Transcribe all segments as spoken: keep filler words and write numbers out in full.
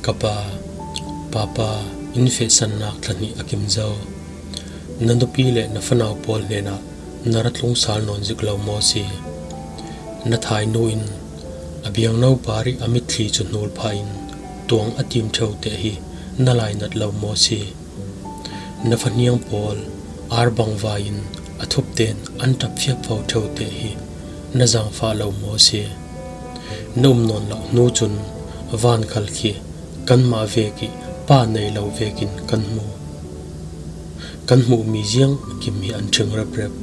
Ka pa, papa, in fehsannak tla hnih a kim zo. Na nupi le na fanau pawl hnenah na ra tlung sal nawn zik lo maw si? Na thainu in a biangno par ih a mitthli cu hnul phah in tuang a tim ṭheu te hi na lainat lo maw si? Na fahniang pawl ar bangvai in a thup ten an ṭap fiapfo ṭheu te hi na zaangfah lo maw si? Na um nawn loh hnu cun van khal khi kanmah vek ih pa nei lo vekin kan hmu. Kan hmuhmi ziang kim hi an ṭhing reprep.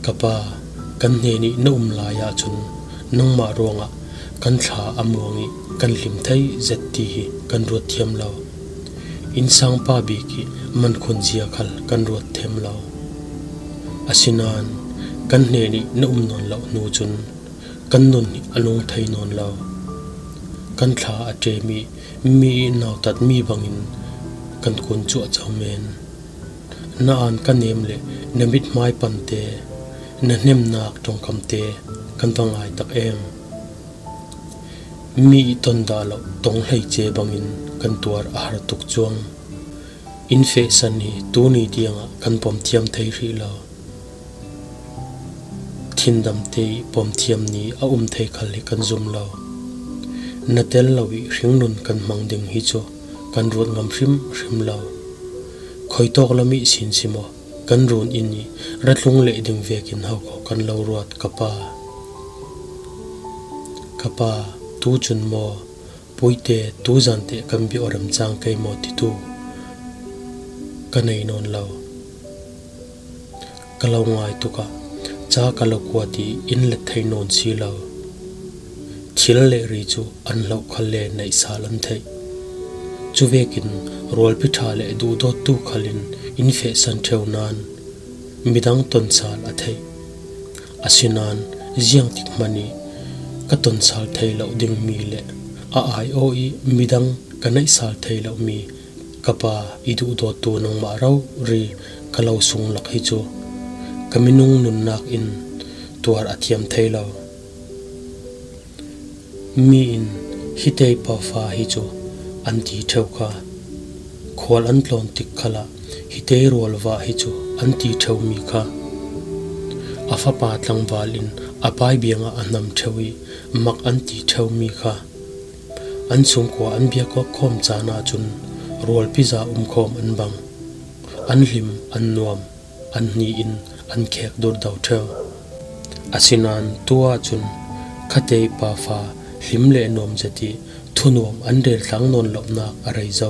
Ka pa, kan hnen ih na um lai ahcun nangmah ruangah kan thla a muang ih kan hlim thei zet ti hi kan ruat thiam lo. Innsangpa bik ih mankhun zia khal kan ruat thiam lo. Asinain kan hnen ih na um nawn loh hnu cun kan nun hi a nung thei nawn lo. Kan thla a ṭem ih mi ih nautatmi bangin kan kun cuah co men. Na aan ka nem le na mithmai pante, na hnemnak ṭongkamte kan va ngai tak em. Mi ih ton dah loh tong hleice bangin kan tuar a har tuk cuang. In fehsan hi tuni tiangah kan pom thiam thei hrih lo. Thindamte ih pom thiam ni a um thei khal hi kan zum lo. Na tel lo ih hringnun kan hmang ding hi cu kan ruat ngam hrimhrim lo. Khuitawk lam ih sin si maw, kan run inn ih ra tlung leh ding vekin hau kho kan lo ruat, ka pa. Ka pa, tu cun maw, puite tuzan teh kan biawh remcang kei maw titu ka nei nawn lo. Ka lo ngai tukah ca ka lo kuat ih in let thei nawn si lo. Thil le ri cu an hloh khal le naihsal an theih. Cuvekin rualpi ṭha le duhdawttu khal in in fehsan ṭheu nain midang tonsal a theih. Asinain ziangtik hmanh ih ka tonsal thei lo dingmi le a aiawh ih midang ka naihsal thei lomi ka pa, i duhdawttu nangmah rori ka lo sung lak hi cu ka minung nunnak in tuar a thiam thei lo. Mi in, "Hi tei pa fa hi cu," an ti ṭheu kha. Khual an tlawn tik khalah, "Hi tei rualva hi cu," an ti ṭheumi kha. A fapa tlangval in a pai biangah a hnam ṭheu ih mak an ti ṭheumi kha. An sungkua an biak awk khawm caan ahcun rualpi za um khawm an bang. An hlim, an nuam, an hni in an khek durdo ṭheu. Asinain tu ahcun khatei pa fa hlim le nuam zet ih thunuam an rel tlang nawn lonak a rei zo.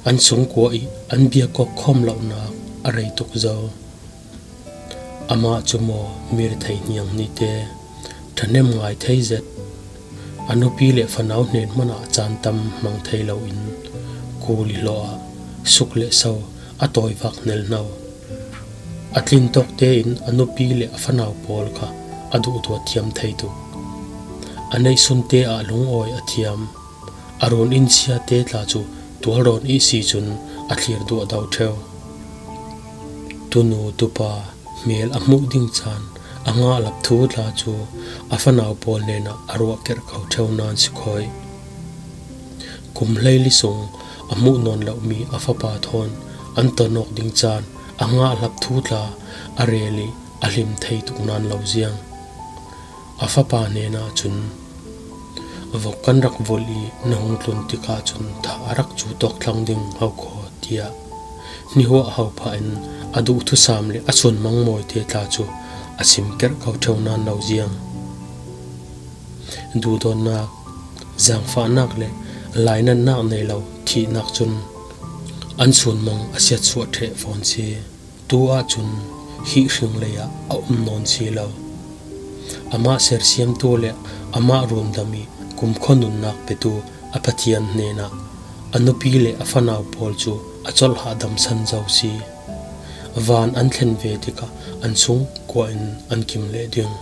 An sungkua ih an biak awk khawm lonak a rei tuk zo. Amah cu maw, mir thei hniang hnite, ṭhahnem ngai thei zet, a nupi le fanau hnen hmanah caan tam hmang thei loin kul ih hlawh ah suk le so a tawivak hnelhno. A tlintawk tein a nupi le a fanau pawl kha a duhduat thiam thei tuk. A neihsunte ah lungawi a thiam. A run in siate tla cu tualrawn ihsi cun a thlir duahdo ṭheu. Tunu tupa hmel a hmuh ding caan a hngah lap thu tla cu a fanau pawl hnenah a ruah kerh ko ṭheu nain si khoi. Kum hleili sung a hmuh nawn lomi a fapa thawn an ton awk ding caan a hngah hlap thu tla a rel ih a hlim thei tuk nain lo ziang. A fapa hnenah cun, "Vok kan rak vulh ih na hung tlun tikah cun tha a rak cu tawk thlang ding ho khaw," tiah hnihuah ho phah in a duh thusam le a sunmang mawite tla cu a sim kerh ko ṭheu nain lo ziang. Duhdawtnak, zaangfahnak le lainatnak nei lo thihnak cun an sunmang a siatsuah ṭheh fawn si. Tu ahcun hih hringlei ah a um nawn si lo. Amah sersiamtu le amah rundam ih kumkhua nunnak petu a Pathian hnenah a nupi le a fanau pawl cu a colh hahdam san zo si. Van an thlen ve tikah an sungkua in an kim leh ding.